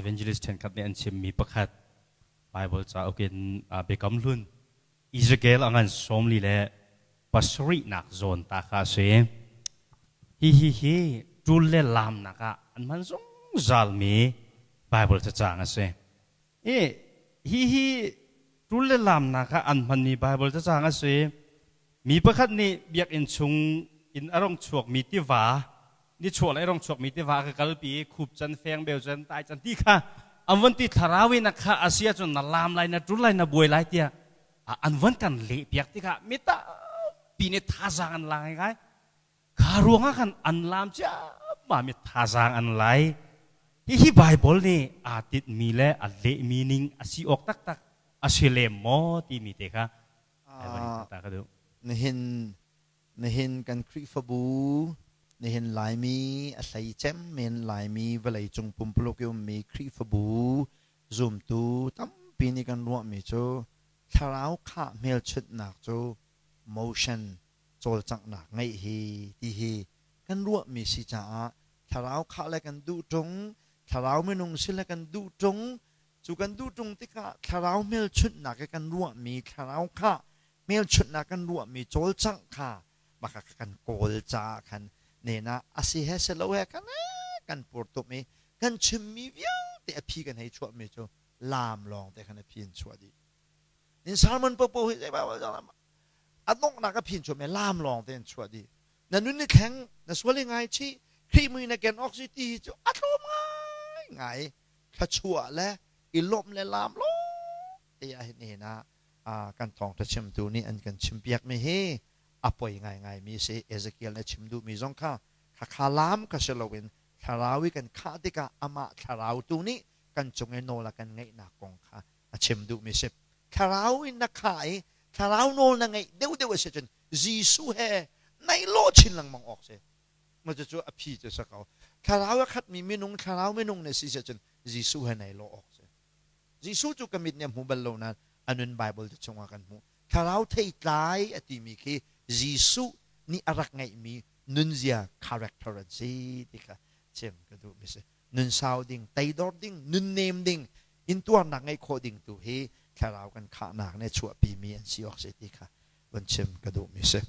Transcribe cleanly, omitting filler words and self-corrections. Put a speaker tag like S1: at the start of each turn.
S1: Evangelist ṭhenkhat nih an chimmi pakhat Bible cauk in Biakam Hlun Ezekiel a ngan 47nak zawn ta kha a si. Hihi hi ṭul le laamnak ah an hman zungzalmi Bible cacang a si. I hihi ṭul le laamnak ah an hmanmi Bible cacang a si. Mi pakhat nih biakinn chung in a rong chuakmi tiva nichuah lei rong chuakmi tiva ka kalpi i khup can feng beu can tai can ti kha an von ti thlarau in a kha a si ahcun na laam lai na ṭul lai na buai lai tiah an von kan leh piak tikah mi tampi nih thazaang an la ngai kha ruangah khan an laam ciammam i thazaang an lai. Hihi Baibal nih aa tinhmi le a lehmi ning a si awk taktak a si lem maw timi te kha ta ka duh.
S2: Nihin nihin kan Khrihfabu, nihin Laimi a hlei cem men Laimi vawleicung pumpuluk i ummi Khrihfabu zumtu tampi nih kan ruahmi cu thlarau khah hmelchunhnak cu motion cawlcanghnak ngeih hi ti hi kan ruahmi si caah thlarau khah le kan duh ṭung, thlarau minung si le kan duh ṭung. Cu kan duh ṭung tikah thlarau hmelchunhnak i kan ruahmi thlarau khah hmelchunhnak kan ruahmi cawlcangh kha maka kan kawl caah khan nena a si he si lo he kan kan pur tum i kan chimmi vialte a phi kan hei chuahmi cu laam lawng te khan a phi in chuah dih. Nin sermon popo hi zei a donghnak a phin chuah me laam lawng te in chuah dih. Na nun ni thleng, na sual i ngai chih, Khrih mui na ken awk si ti hi cu a tlawm ngai ngai. Thluachuah le i lawmh le laam lawng te ah hin nihin ah kan thawngṭha chimtu nih an kan chimpiakmi hi a poi ngaingaimi a si. Ezekiel nih a chim duhmi zong kha khakha laam kha si loin thlarau i kan khah tikah amah thlarau tu nih kan cung i nawl a kan ngeihnak kong kha a chim duhmi a si. Thlarau in na khah i thlarau nawl na ngeih deuhdeuh a si cun Jesuh he naih lawh chin lengmang awk si. Ma cucu a phi cu sa ko. Thlarau a khatmi minung, thlarau minung na si cun Jesuh he nai lawh awk si. Jesuh cu ka mit nih a hmu bal lo nain a nun Bible te chungah kan hmuh. Thlarau theitlai a timi khi Jesuh nih a rak ngeihmi nunzia character an si ti kha chim ka duhmi si. Nun sau ding, teidor ding, nun nem ding, intuarnak ngeih khawh ding tu hi thlarau kan khahnak nih a chuahpimi an si awk si ti kha vun chim ka duhmi si.